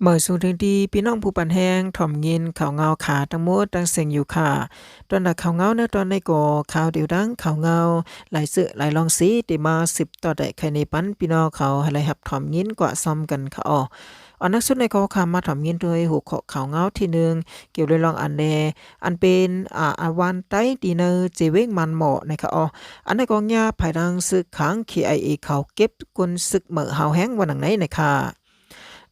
ມາສົ່ງເຖິງທີ່ພີ່ນ້ອງຜູ້ປັນແຮງ ຖອມຍິນຂ່າວງາວຂາທັງໝົດທັງເສັງຢູ່ຄ່າ. ຕອນໜ້າຂ່າວງາວໃນຕອນນີ້ກໍຂ່າວດຽວດັ່ງຂ່າວງາວ ຫຼາຍເສື້ອຫຼາຍລອງສີ ທີ່ມາສືບຕໍ່ໄດ້ໄຂໃນປັນພີ່ນ້ອງເຂົາໃຫ້ໄດ້ຮັບຖອມຍິນກວ່າຊ້ຳກັນຄ່າອໍ. ອັນໜັກສຸດໃນກໍຂ້າມາຖອມຍິນໂດຍຫົວຂໍ້ຂ່າວງາວທີໜຶ່ງ ກ່ຽວເລື່ອງອັນແລ ອັນເປັນ ອາ ອາ ວານໄຕທີ່ໃນເຈເວງມານໝໍ້ນະຄະອໍ. ອັນນັ້ນກໍຍາພາຍຫຼັງຊຶກຂາງ ເຄໄອເອ ເຂົາເກັບ ກົນຊຶກເໝີຫາວແຮງວ່າໜັງໃນນະຄະ.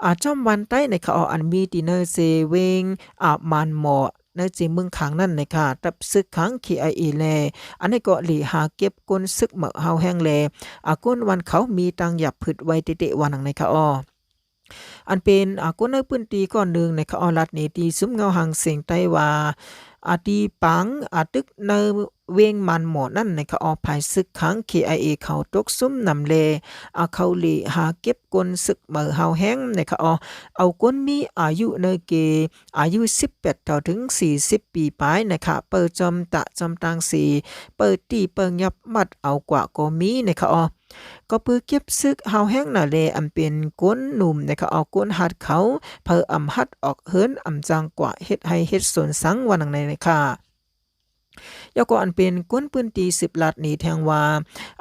ອາ ຈອມວານໄຕນະຄະ ອັນມີທີ່ໃນເຊເວງ ອາ ມານໝໍ້ ໃນເຊເມືອງຂາງນັ້ນນະຄະ ທັບຊຶກຂາງ ເຄໄອເອ ແລ ອັນນີ້ກໍເລຫາເກັບກົນຊຶກເໝີຫາວແຮງ ແລ ອາ ກົນວານເຂົາມີຕັ້ງຢາບພຶດໄວ້ເຕະໆວ່າໜັງໃນນະຄະ. ອັນເປັນ ອາ ຄົນໃນພື້ນທີ່ກ່ອນໜຶ່ງນະຄະ ອອ ລັດນີ້ທີ່ຊຸມເງົາຫາງສຽງໃຕ້ວ່າ ອາ ທີ່ປາງ ອາ ຕຶກໃນເວງມານໝໍ້ນັ້ນນະຄະ ອອ ພາຍຊຶກຂາງ ເຄໄອເອ ເຂົາຕົກຊຸມນຳແລ ອາ ເຂົາເລຫາເກັບກົນຊຶກເໝີຫາວແຮງນະຄະ ອອ ເອົາຄົນມີອາຍຸໃນເກ ອາຍຸສິບແປດເທົ່າເຖິງສີ່ສິບປີປາຍນະຄະ ເປີຈອມຕະຈອມຕ່າງສີ ເປີຕີເປີຫຍັບມັດເອົາກວ່າກໍມີນະຄະ ອອ. ກໍເພື່ອເກັບຊຶກຫາວແຮງນະແລ ອັນເປັນກົນໜຸ່ມນະຄະ ເອົາກົນຫັດເຂົາ ເຜີອອຳຫັດອອກເຮືອນ ອຳຈ້າງກວ່າເຮັດໄຮ່ເຮັດສວນສັງວ່າໜັງໃນນະຄະ. ແລ້ວກໍອັນເປັນຄົນພື້ນທີ່ສືບລັດນີ້ແທງວ່າ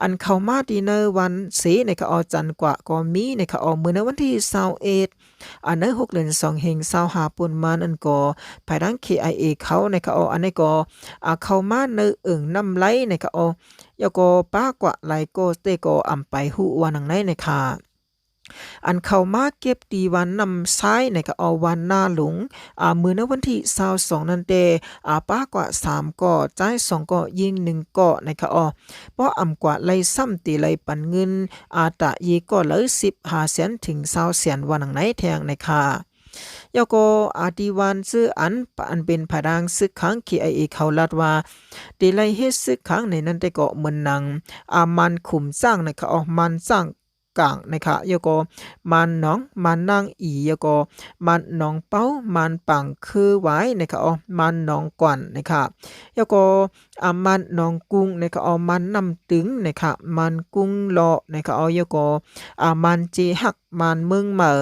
ອັນເຂົ້າມາທີ່ໃນວັນເສນະຄະ ອອ ຈັນກວ່າກໍມີນະຄະ ອອ ມື້ໃນວັນທີຊາວເອັດ ອາ ໃນຫົກເດືອນສອງເຮງຊາວຫ້າ ປົນມານັ້ນກໍ ພາຍຫຼັງ ເຄໄອເອ ເຂົານະຄະ ອອ ອັນນີ້ກໍ ອາ ເຂົ້າມາໃນເອີ່ງນ້ຳໄລນະຄະ ອອ ແລ້ວກໍປາກວ່າຫຼາຍກໍແຕ່ກໍອຳໄປຮູ້ວ່າໜັງໃນນະຄະ. ອັນເຂົ້າມາເກັບທີ່ວັນນ້ຳຊາຍນະຄະ ອອ ວັນນາຫຼົງ ອາ ມື້ໃນວັນທີຊາວສອງນັ້ນແຕ່ ອາ ປາກວ່າສາມກໍ ຈາຍສອງກໍ ຍິງໜຶ່ງກໍນະຄະ ອອ. ເພາະອຳກວ່າໄລ່ຊ້ຳຕີໄລ່ປັນເງິນ ອາ ຕະເຢກໍເລີຍສິບຫ້າແສນເຖິງຊາວແສນວ່າໜັງໃນແທງນະຄະ. ແລ້ວກໍ ອາ ທີ່ວັນຊື່ອັນ ອັນເປັນພາຍຫຼັງຊຶກຂາງ ເຄໄອເອ ເຂົາລັດວ່າ ທີ່ໄລ່ເຮັດຊຶກຂັງໃນນັ້ນແຕ່ກໍເໝືອນໜັງ ອາ ມັນຂຸມຊ້າງນະຄະ ອອ ມັນຊ້າງກາງນະຄະ ແລ້ວກໍມັນໜອງ ມັນນາງອີ ແລ້ວກໍມັນໜອງເປົາ ມັນປາງຄືຫວາຍນະຄະ ອອ ມັນໜອງກວານນະຄະ ແລ້ວກໍ ອາ ມັນໜອງກຸງນະຄະ ອອ ມັນນ້ຳຕຶງນະຄະ ມັນກຸງເລາະນະຄະ ອອ ແລ້ວກໍ ອາ ມັນເຈຮັກ ມັນເມືອງເໝີ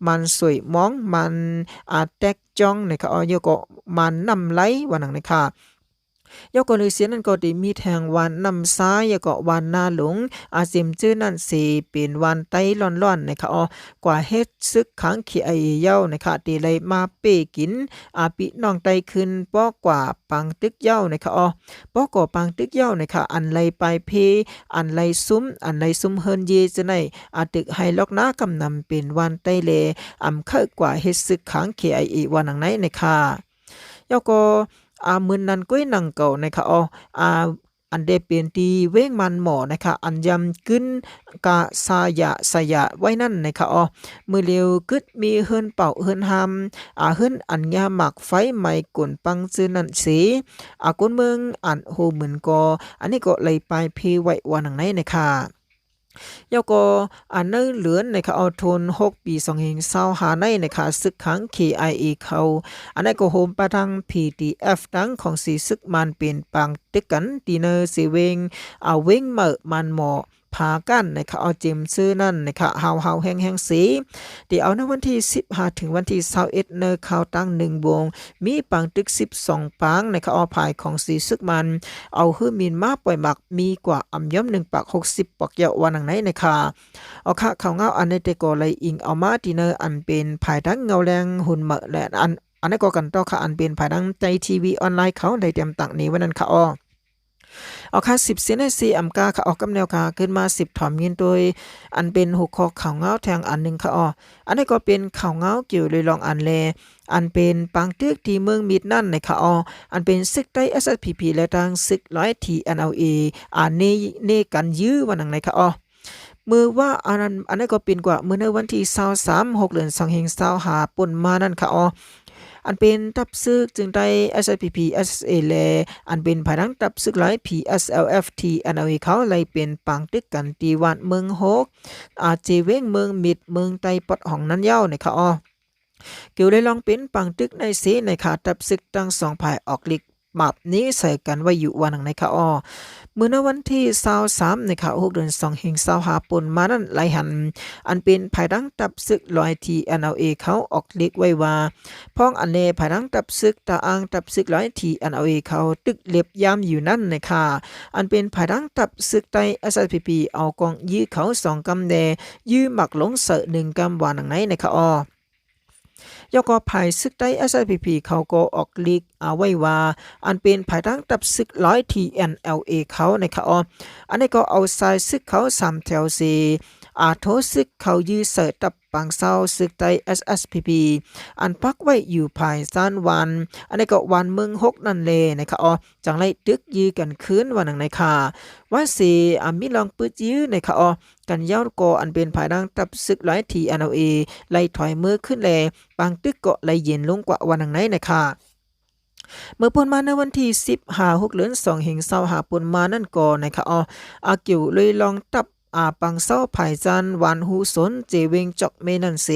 ມັນສວຍມອງ ມັນ ອາ ແຕັກຈອງນະຄະ ອອ ແລ້ວກໍມັນນ້ຳໄລວ່າໜັງນະຄະ. ແລ້ວກໍເລີຍເສຍນັ້ນກໍໄດ້ມີແທງວັນນ້ຳຊາຍ ແລ້ວກໍວັນນາຫຼົງ ອາ ເຈັມຈື່ນັ້ນເສເປັນວັນໄຕລ້ອນໆນະຄະ ອອ ກວ່າເຮັດຊຶກຂັງ ເຄໄອເອ ເຍົານະຄະ ທີ່ໄລ່ມາເປ້ກິນ ອາ ພີ່ນ້ອງໄຕຂຶ້ນ ເພາະກວ່າປາງຕຶກເຍົານະຄະ ອອ ເພາະກໍປາງຕຶກເຍົານະຄະ ອັນໄລ່ປາຍເພ ອັນໄລ່ຊຸມ ອັນໄລ່ຊຸມເຮືອນເຢຈະໄດ້ ອາ ຕຶກໄຮ່ລັອກນາກຳນຳເປັນວັນໄຕແລ ອຳເຄີກວ່າເຮັດຊຶກຂັງ ເຄໄອເອ ວ່າໜັງໃນນະຄະ. ແລ້ວກໍ ອາ ມື້ນັ້ນກ້ວຍໜັງເກົ່ານະຄະ ອອ ອາ ອັນໄດ້ເປັນທີ່ເວງມານໝໍ້ນະຄະ ອັນຢາມກຶນກາຊາຍະຊາຍະໄວ້ນັ້ນນະຄະ ອອ ມື້ລຽວກຶດມີເຮືອນເປົ່າເຮືອນຮາມ ອາ ເຮືອນອັນຍາໝາກໄຟໄໝ້ກົນປັງຊື່ນັ້ນເສ ອາ ຄົນເມືອງອັນໂຮໝືນກໍ ອັນນີ້ກໍໄລ່ປາຍເພໄວ້ວ່າໜັງໃນນະຄະ. ແລ້ວກໍ ອາ ໃນເດືອນນະຄະ ອອ ໂທນຫົກ ປີສອງເຮງຊາວຫ້າໃນນະຄະ ຊຶກຂັງ ເຄໄອເອ ເຂົາ ອັນນັ້ນກໍໂຮມປະທັງ ພີທີເອັຟ ຕັ້ງຂອງສີຊຶກມານເປັນປາງຕຶກກັນ ທີ່ໃນເຊເວງ ອາ ເວງເໝີ ມານໝໍ້ ຜາກ້ານນະຄະ ອອ ເຈັມຊື່ນັ້ນນະຄະ ຫາວໆແຮງໆເສ ທີ່ເອົາໃນວັນທີສິບຫ້າ ເຖິງວັນທີຊາວເອັດ ໃນຄາວຕັ້ງໜຶ່ງໂມງ ມີປາງຕຶກສິບສອງປາງນະຄະ ອອ ພາຍຂອງສີຊຶກມານ ເອົາຮືມິນມາປ່ອຍໝາກ ມີກວ່າອຳຍອມໜຶ່ງປາກຫົກສິບປອກເຍົາວ່າໜັງໃນນະຄະ. ເອົາຄະ ຂ່າວງາວອັນນີ້ແຕ່ກໍໄລ່ອີງເອົາມາທີ່ໃນອັນເປັນພາຍທາງເງົາແລງຮຸ່ນເໝີ ແລະ ອັນ ອັນນັ້ນກໍກັນຕໍ່ຄະ ອັນເປັນພາຍທາງໄທທີວີອອນລາຍເຂົາໄດ້ຕຽມຕັ້ງນີ້ໄວ້ນັ້ນຄະ ອອ. ເອົາຄະ ສິບເສນໃນສີ່ອຳກາຄະ ອອກກັບແນວຄະ ຂຶ້ນມາສືບຖອມຍິນໂດຍ ອັນເປັນຫົວຂໍ້ຂ່າວງາວແທງອັນໜຶ່ງຄະ ອອ. ອັນນີ້ກໍເປັນຂ່າວງາວກ່ຽວໂດຍລອງອັນແລ ອັນເປັນປາງຕຶກທີ່ເມືອງມິດນັ້ນນະຄະ ອອ. ອັນເປັນຊຶກໄຕ ເອສເອສພີພີ ແລະ ທາງຊຶກລາຍ ທີເອັນແອລເອ ອາ ເນ ເນກັນຢື້ວ່າໜັງໃນຄະ ອອ. ມື້ວ່າອັນນັ້ນ ອັນນັ້ນກໍເປັນກວ່າມື້ໃນວັນທີຊາວສາມ ຫົກເດືອນສອງເຮງຊາວຫ້າ ປົນມານັ້ນຄະ ອອ. ອັນເປັນທັບຊຶກຈຶງໄຕ ເອສເອສພີພີ ເອສເອສເອ ແລະ ອັນເປັນພາຍຫຼັງທັບຊຶກລາຍ ພີເອສແອລເອັຟ ທີເອັນແອລເອ ເຂົາໄລ່ເປັນປາງຕຶກກັນທີ່ວັດເມືອງຫົກ ອາ ເຈເວງເມືອງມິດ ເມືອງໄຕປອດຫ້ອງນັ້ນເຍົານະຄະ ອອ. ກ່ຽວໄດ້ລອງເປັນປາງຕຶກໃນເສນະຄະ ທັບຊຶກທັງສອງຝ່າຍອອກລິກ ບາບນີ້ໃສ່ກັນໄວ້ຢູ່ວ່າໜັງໃນຄະອໍ. ເມື່ອໃນວັນທີຊາວສາມໃນຄະ ຫົກເດືອນສອງເຮງຊາວຫ້າ ປົນມານັ້ນ ໄດ້ຫັນອັນເປັນພາຍຫຼັງຕັບຊຶກຫຼວຍ TNLA ເຂົາອອກລິກໄວ້ວ່າ ພ້ອງອັນແລພາຍຫຼັງຕັບຊຶກຕາອ່າງ ຕັບຊຶກຫຼວຍ TNLA ເຂົາຕຶກເລັບຍາມຢູ່ນັ້ນໃນຄະ ອັນເປັນພາຍຫຼັງຕັບຊຶກໃຕ້ SSPP ເອົາກອງຢີ້ເຂົາສອງກຳແດ່ ຢື້ໝາກຫຼົງໃສ່ໜຶ່ງກຳວ່າໜັງໃນໃນຄະອໍ. ແລ້ວກໍພາຍຊຶກໃຕ້ SSPP ເຂົາກໍອອກລິກ ອາ ໄວ້ວ່າ ອັນເປັນພາຍຫຼັງຕັບຊຶກຫຼວຍ TNLA ເຂົາໃນຄະອໍ. ອັນນີ້ກໍເອົາຊາຍຊຶກເຂົາສາມແຖວເສ ອາ ໂທຊຶກເຂົາຢື້ໃສ່ຕັບປາງເຊົາ ຊຶກໃຕ້ SSPP ອັນປັກໄວ້ຢູ່ພາຍຊານວານ ອັນນີ້ກໍວານເມືອງຫົກນັ້ນແລໃນຄະອໍ. ຈັ່ງໄດ້ຕຶກຢື້ກັນຄືນວ່າໜັງໃນຄະ ວ່າເສ ອາ ມີລອງປຶດຢື້ໃນຄະອໍ ກັນ ແລ້ວກໍອັນເປັນພາຍຫຼັງຕັບຊຶກຫຼວຍ TNLA ໄດ້ຖອຍມືຂຶ້ນແລ ປາງຕຶກກໍໄດ້ເຢັນລົງກວ່າວ່າໜັງໃນໃນຄະ. ເມື່ອປົນມາໃນວັນທີສິບຫ້າ ຫົກເດືອນສອງເຮງຊາວຫ້າ ປົນມານັ້ນກໍໃນຄະອໍ ອາ ກ່ຽວເລີຍລອງຕັບ ອາ ປາງເຊົາພາຍຈານວານຮູສົນ ເຈເວັງຈອກເມນັ້ນເສ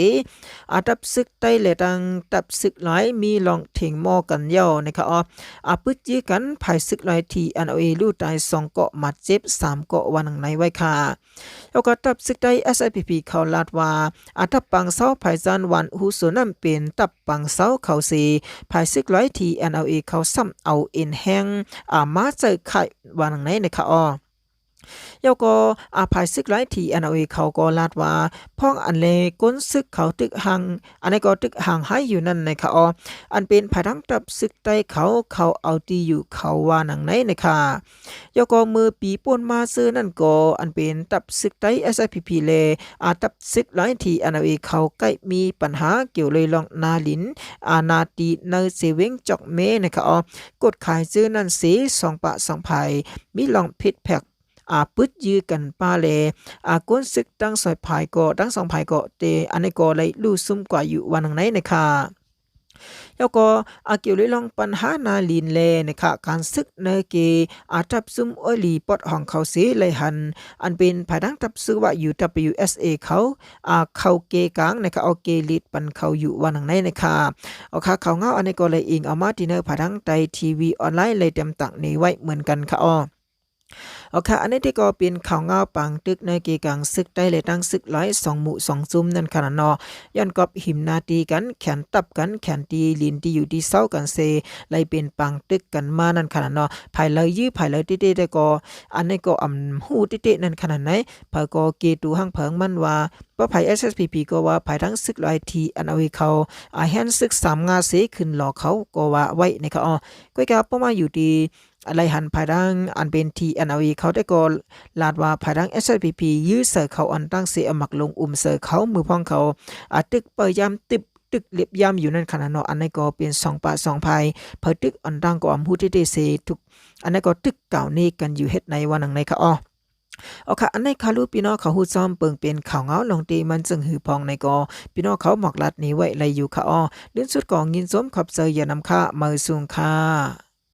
ອາ ຕັບຊຶກໃຕ້ ແລະ ທັງຕັບຊຶກຫຼວຍ ມີລອງເຖງໝໍ້ກັນແລ້ວໃນຄະອໍ. ອາ ປຶດຢື້ກັນ ພາຍຊຶກຫຼວຍ TNLA ຮູ້ຕາຍສອງເກາະ ບາດເຈັບສາມເກາະວ່າໜັງໃນໄວ້ຄະ. ແລ້ວກໍຕັບຊຶກໃຕ້ SSPP ເຂົາລາດວ່າ ອາ ຕັບປາງເຊົາພາຍຈານວານຮູສົນນັ້ນເປັນຕັບປາງເຊົາເຂົາເສ ພາຍຊຶກຫຼວຍ TNLA ເຂົາຊ້ຳເອົາເອັນແຮງ ອາ ມາໃສ່ຄ້າຍວ່າໜັງໃນໃນຄະອໍ. ແລ້ວກໍ ອາ ພາຍຊຶກຫຼວຍ TNLA ເຂົາກໍລາດວ່າ ພ້ອງອັນແລ ກົນຊຶກເຂົາຕຶກຫ່າງ ອັນນີ້ກໍຕຶກຫ່າງຫາຍຢູ່ນັ້ນໃນຄະອໍ. ອັນເປັນພາຍຫຼັງຕັບຊຶກໃຕ້ເຂົາ ເຂົາເອົາຕີຢູ່ເຂົາວ່າໜັງໃນໃນຄະ. ແລ້ວກໍເມື່ອປີປົນມາເຊີນັ້ນກໍ ອັນເປັນຕັບຊຶກໃຕ້ SSPP ແລະ ອາ ຕັບຊຶກຫຼວຍ TNLA ເຂົາໃກ້ມີປັນຫາກ່ຽວເລີຍລອງນາລິນ ອາ ນາຕີໃນເຊເວັງຈອກເມໃນຄະອໍ. ກົດຂາຍເຈີນັ້ນເສ ສອງປາກສອງພາຍ ມີລອງຜິດແຜກ ອາ ປຶດຢື້ກັນປາແລ ອາ ກົນຊຶກທັງສອງພາຍກໍ ທັງສອງພາຍກໍເຕ ອັນນີ້ກໍໄດ້ຮູ້ຊຸມກວ່າຢູ່ວ່າໜັງໃນໃນຄະ. ແລ້ວກໍ ອາ ກ່ຽວເລີຍລອງປັນຫານາລິນແລໃນຄະ ການຊຶກໃນເກ ອາ ຈັບຊຸມໂອຍຫຼີປອດຫ້ອງເຂົາເສ ໄດ້ຫັນ ອັນເປັນພາຍຫຼັງຕັບຊຶກວ່າ UWSA ເຂົາ ອາ ເຂົ້າເກກາງໃນຄະ ເອົາເກລີດປັນເຂົາຢູ່ວ່າໜັງໃນໃນຄະ. ເອົາຄະ ຂ່າວງາວອັນນີ້ກໍໄດ້ອີງເອົາມາທີ່ໃນພາຍຫຼັງໄຕ້ທີວີອອນລາຍ ໄດ້ຕຽມຕັ້ງນີ້ໄວ້ເໝືອນກັນຄະອໍ. ເອົາຄະ ອັນນີ້ທີ່ກໍເປັນຂ່າວງາວປາງຕຶກໃນເກກາງຊຶກໃຕ້ ແລະ ທັງຊຶກຫຼວຍ ສອງໝູ່ສອງຊຸມນັ້ນຄະນະເນາະ. ຍ້ອນກັບຫິມນາຕີກັນ ແຂນຕັບກັນ ແຂນຕີຫຼິ້ນທີ່ຢູ່ທີ່ເຊົາກັນເສ ໄດ້ເປັນປາງຕຶກກັນມານັ້ນຄະນະເນາະ. ໃຜລາວຢື້ ໃຜລາວຕິເຕະ ແຕ່ກໍ ອັນນີ້ກໍອຳຮູ້ຕິເຕະນັ້ນຂະໜາດໃດ ໃຜກໍເກໂຕຫັ້ງເພີງມັນວ່າ ບໍ່ໃຜ SSPP ກໍວ່າ ໃຜທັງຊຶກຫຼວຍ TNLA ເຂົາ ອາ ແຮ່ນຊຶກສາມງາເສ ຂຶ້ນລໍເຂົາກໍວ່າໄວ້ໃນຄະອໍ. ກ້ອຍກາ ພໍມາຢູ່ທີ່ ໄດ້ຫັນພາຍທາງອັນເປັນ TNLA ເຂົາ ແຕ່ກໍລາດວ່າພາຍທາງ SSPP ຢື້ໃສ່ເຂົາອັນຕັ້ງເສ ອາ ໝາກຫຼົງອຸມໃສ່ເຂົາ ມືພວກເຂົາ ອາ ຕຶກເປີຍາມ ຕຶກ ຕຶກເລັບຍາມຢູ່ນັ້ນຂະໜາດເນາະ. ອັນນີ້ກໍເປັນສອງປາກສອງພາຍ ໃຜຕຶກອັນຕັ້ງກໍອຳຮູ້ຕິເຕະເສ ທຸກ ອັນນີ້ກໍຕຶກກ່າວເນກັນຢູ່ເຮັດໃນວ່າໜັງໃນຄະອໍ. ເອົາຄະ ອັນໃດຄະ ລູກພີ່ນ້ອງເຂົາຮູ້ຈ້ອມເບິ່ງເປັນຂ່າວງາວລອງຕີມັນຈຶ່ງຫືອພອງໃນກໍ ພີ່ນ້ອງເຂົາໝອກລັດນີ້ໄວ້ໄດ້ຢູ່ຄະອໍ. ເລື່ອນສຸດກໍຍິນຊົມຂອບໃຈຢ່ານຳຄະ ມາສູງຄະ.